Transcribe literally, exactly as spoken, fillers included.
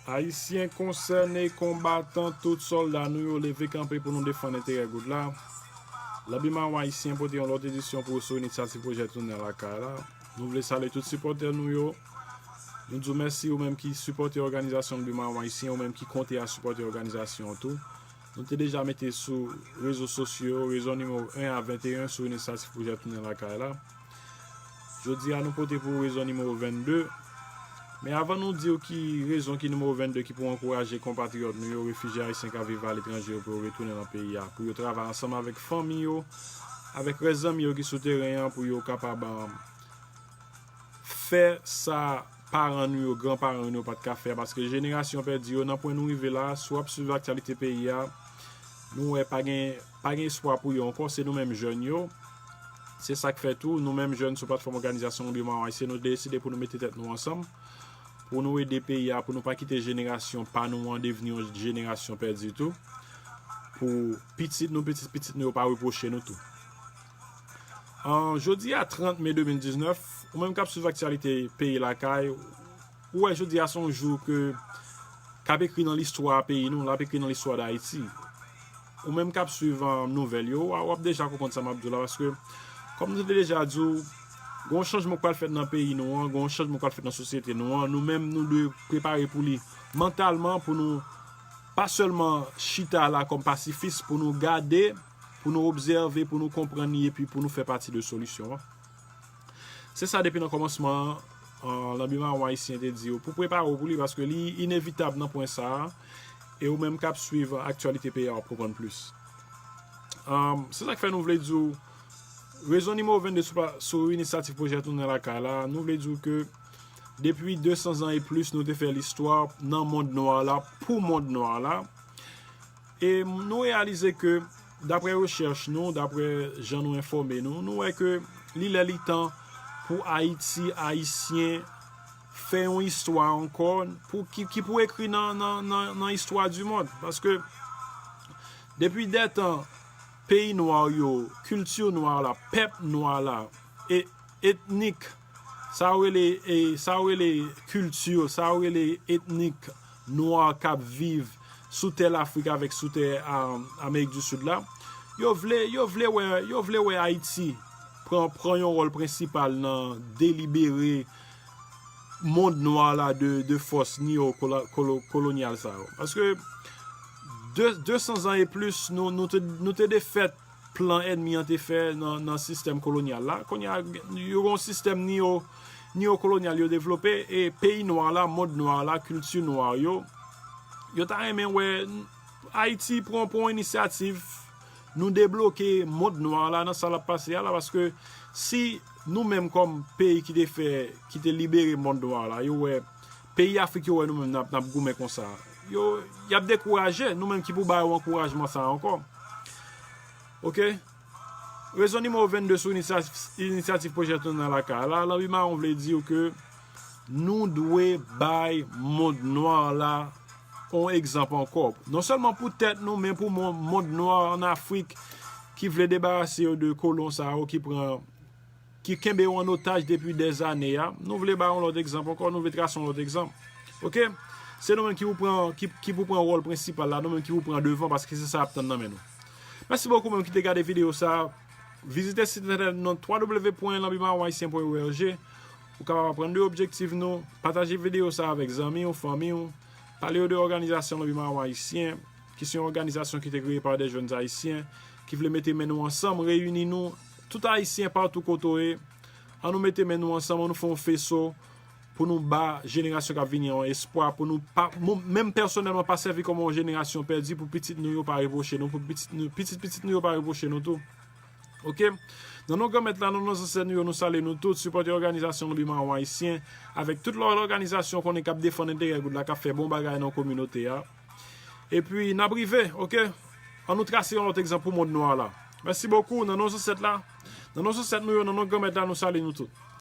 Ayisyen konsène, konbatan, tout sòlda nou yo, leve kanpe pou nou defann enterè goud la. Lanbi Mawon Ayisyen pote yon lòt edisyon pou ou sou Inisyativ Pwojè Tounen Lakay la. Nou vle salye tout sipòtè nou yo. Nou di w mèsi, ou menm ki sipòte òganizasyon Lanbi Mawon Ayisyen, ou menm ki konte a sipòte òganizasyon an tou. Nou te deja mete sou rezo sosyo yo, rezon nimewo en a venteyen sou Inisyativ Pwojè Tounen Lakay la. Jodi a, nou pote pou ou rezon nimewo vennde. Men avan nou di w ki rezon ki nimewo vennde ki pou ankouraje konpatriyòt nou yo, refijye ayisyen k ap viv aletranje yo, pou yo retounen nan peyi a, pou yo travay ansanm avèk fanmi yo, avèk rès zanmi yo ki sou teren an, pou yo kapab, um, fè sa paran nou yo, gran paran nou yo pa t ka fè, paske jenerasyon pèdi yo, nan pwen nou rive la, si w ap swiv aktyalite peyi a, nou wè pa gen, pa gen espwa pou yo ankò, se nou menm jèn yo. Se sa k fè tou, nou menm jèn sou platfòm òganizasyon Lanbi Mawon Ayisyen, nou deside pou nou mete tèt nou ansanm, pou nou ede peyi a, pou nou pa kite jenerasyon pa nou an devni yon jenerasyon pèdi tou, pou pitit nou, pitit pitit nou yo pa repwoche nou tou. An, jodi a, trant me de mil diznèf, ou menm k ap swiv aktyalite peyi lakay, ou wè jodi a se yon jou ke, k ap ekri nan listwa peyi nou, l ap ekri nan listwa Dayiti. Ou menm k ap swiv, an, nouvèl yo, w a, w ap deja konprann sa m ap di w la, paske, kòm nou te deja di w, gen yon chanjman k pral fèt nan peyi nou an, gen yon chanjman k pral fèt nan sosyete nou an, nou menm nou dwe prepare pou li mantalman, pou nou pa sèlman chita la kòm pasifis, pou nou gade, pou nou obsève, pou nou konprann li, epi pou nou fè pati de solisyon an. Se sa depi nan kòmansman an, Lanbi Mawon Ayisyen te di w pou prepare w pou li, paske li inevitab nan pwen sa a, e ou menm k ap swiv aktyalite peyi a w ap konprann plis. An, se sa k fè nou vle di w, rezon nimewo vennde sou, sou Inisyativ Pwojè Tounen Lakay la, nou vle di w ke depi de san zan e plis, nou te fè listwa nan mond nwa la, pou mond nwa la. E nou reyalize ke, daprè rechèch nou, daprè jan nou enfòme nou, nou wè ke li lè li tan pou Ayiti, Ayisyen, fè yon istwa ankò, pou, ki, ki pou ekri nan, nan, nan, nan istwa di mond. Paske, depi dè tan, peyi nwa yo, kilti nwa la, pèp nwa la, e etnik, sa yo rele, e, sa yo rele kilti, sa yo rele etnik nwa k ap viv sou tè Lafrik avèk sou tè, a, Amerik di Sid la. Yo vle, yo vle wè, yo vle wè Ayiti pran, pran yon wòl prensipal nan delibere mond nwa la de, de fòs neo-kolo-, kolo-, kolonyal sa yo. Paske de, de san zan e plis, nou, nou te, nou te defèt plan ènmi an te fè nan, nan sistèm kolonyal la. Kounye a, yo gen yon sistèm neo, neokolonyal yo devlope, e peyi nwa la, mond nwa la, kilti nwa yo, yo ta renmen wè Ayiti pran, pran yon inisyativ, nou debloke mond nwa la nan sa l ap pase a la, paske si nou menm kòm peyi ki te fè, ki te libere mond nwa la, yo wè peyi Afrik yo wè nou menm n ap, n ap goumen konsa, yo, y ap dekouraje, nou menm ki pou ba yo ankourajman sa a ankò. Oke? Rezon nimewo vennde sou inisyativ, inisyativ pwojè Tounen Lakay la, Lanbi Mawon vle di w ke nou dwe bay mond nwa la yon egzanp ankò. Non sèlman pou tèt nou, men pou mon-, mond nwa an Afrik ki vle debarase yo de kolon sa yo ki pran, ki kenbe yo an otaj depi dèzane a. Nou vle bay yon lòt egzanp ankò, nou vle trase yon lòt egzanp. Oke? Se nou menm ki pou pran, ki, ki pou pran wòl prensipal la, nou menm ki pou pran devan, paske se sa y ap tann nan men nou. Mèsi bokou menm ki te gade videyo sa a. Vizite sit entènèt nou w w w pwen lanbimawonayisyen pwen org. Ou kapab aprann de objektif nou. Pataje videyo sa a avèk zanmi w, fanmi w. Pale yo de òganizasyon Lanbi Mawon Ayisyen, ki se yon òganizasyon ki te kreye pa de jèn ayisyen ki vle mete men nou ansanm, reyini nou, tout Ayisyen patou kote w ye. An nou mete men nou ansanm, an nou fè yon feso pou nou ba jenerasyon k ap vini an yon espwa, pou nou pa, mwen menm pèsonèlman pa sèvi kòm yon jenerasyon pèdi, pou pitit nou yo pa repwoche nou, pou pitit nou, pitit pitit nou yo pa repwoche nou tou. Oke? Nan non Granmèt la, nan non zansèt nou yo, nou salye nou tout, sipòtè òganizasyon Lanbi Mawon Ayisyen, avèk tout lòt òganizasyon konnen k ap defann enterè goud la, k ap fè bon bagay nan kominote a. Epi, n ap rive, oke? An nou trase yon lòt egzanp pou mond nwa la. Mèsi bokou, nan non zansèt la, nan non zansèt nou yo, nan non Granmèt la, nou salye nou tout.